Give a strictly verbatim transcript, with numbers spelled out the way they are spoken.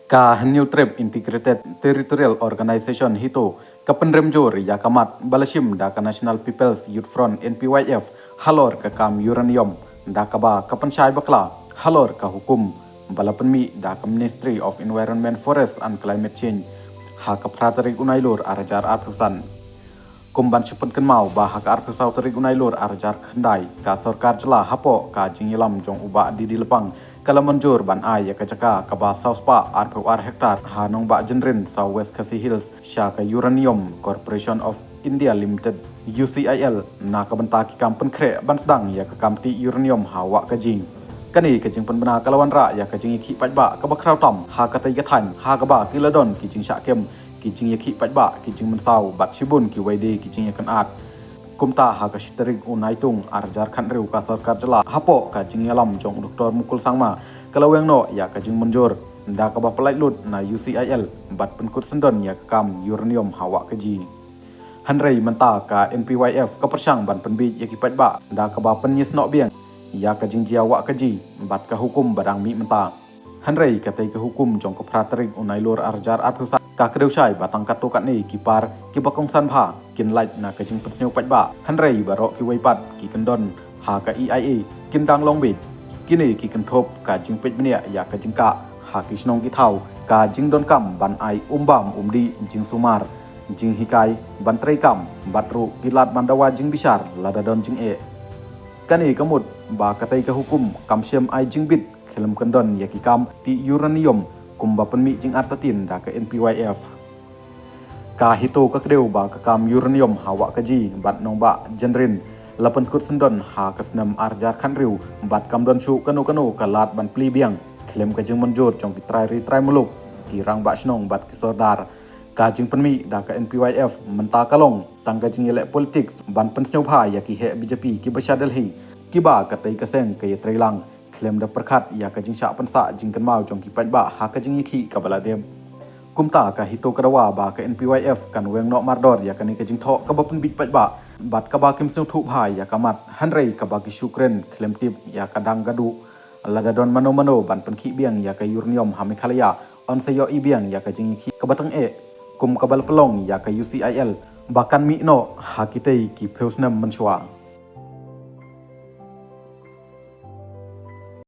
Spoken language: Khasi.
Ka Hynñiewtrep Integrated Territorial Organization HITO ka pynrem jur ïa ka mat ba la shim da ka National People's Youth Front, N P Y F, halor ka kam uranium, da kaba ka pynshai bakla halor ka hukum ba la pynmih da ka Ministry of Environment, Forest and Climate Change ha ka phra tarik u Nailur ar hajar arphew san. Kum ban shu pynkynmaw ba ha ka arphew saw tarik u Nailur ar hajar khyndai, ka sorkar jylla hapoh ka jingïalam jong u Bah D D Lapang ka la mynjur ban ai ïa ka jaka kaba saw spah arphew ar hektar ha Nongbah Jynrin, South West Khasi Hills, sha ka Uranium Corporation of India Limited, U C I L, na ka bynta ki kam pynkhreh ban sdang ïa ka kam tih uranium ha Wahkaji. Kane ka jingpynbna ka la wanrah ïa ka jingïakhih paidbah kaba khraw tam ha katei ka thaiñ, ha kaba ki la don ki jingshah kem, ki jingïakhih paidbah, ki jingmynsaw bad shibun kiwei de ki jingïakynad. Kumta ha ka shi tarik u Naitung ar hajar khathynriew, ka sorkar jylla hapoh ka jingïalam jong u Doktor Mukul Sangma ka la weng noh ïa ka jingmynjur, da kaba pyllait lut na U C I L bad pynkut syndon ïa ka kam uranium ha Wahkaji. Hynrei mynta ka N P Y F ka pyrshang ban pynbiej ïa ki paidbah da kaba pynïasnoh biang ïa ka jingjia Wahkaji bad ka hukum ba dang mih mynta. Hynrei katei ka hukum jong ka phra tarik u Nailur ar hajar arphew san ka kdew shai ba tang katto katne ki par kiba kongsan bha kin lait na ka jingpynsngew paidbah, hynrei baroh kiwei pat ki kyndon ha ka E I A kin dang long biej. Kine ki kynthup ka jingpeit bniah ïa ka jingkah ha ki shnong ki thaw, ka jingdonkam ban ai um bam um dih, jingsumar, jinghikai, ban treikam, bad ruh ki lad ban dawa jingbishar lada don jingeh. Kane ka mut ba katei ka hukum kam shym ai jingbit khlem kyndon ïa ki kam tih uranium kumba pynmih jingartatien da ka N P Y F. Ka HITO ka kdew ba ka kam uranium ha Wahkaji bad Nongbah Jynrin la pynkut syndon ha ka snem ar hajar khathynriew bad kam don shuh kano kano ka lad ban plie biang khlem ka jingmynjur jong ki trai ri trai muluk, ki rangbah shnong bad ki sordar. Ka jingpynmih da ka N P Y F mynta ka long tang ka jingïaleh politics ban pynsngewbha ïa ki heh B J P kiba sha Delhi, kiba katei ka seng ka ïatreilang khlem da pyrkhat ïa ka jingshah pynsah jingkynmaw jong ki paidbah ha ka jingïakhih kaba la dep. Kumta ka HITO ka dawa ba ka N P Y F kan weng noh mardor ïa kane ka jingthoh kaba pynbiej paidbah bad kaba kim sngewthuh bha ïa ka mat, hynrei kaba ki shu kren khlem tip ïa ka dang ka duh. Lada don mano mano ban pynkhih biang ïa ka uranium ha Meghalaya, yn sa ïohi biang ïa ka jingïakhih kaba tyngeh kum kaba la pynlong ïa ka U C I L ba kan mih noh ha kitei ki phew snem mynshuwa.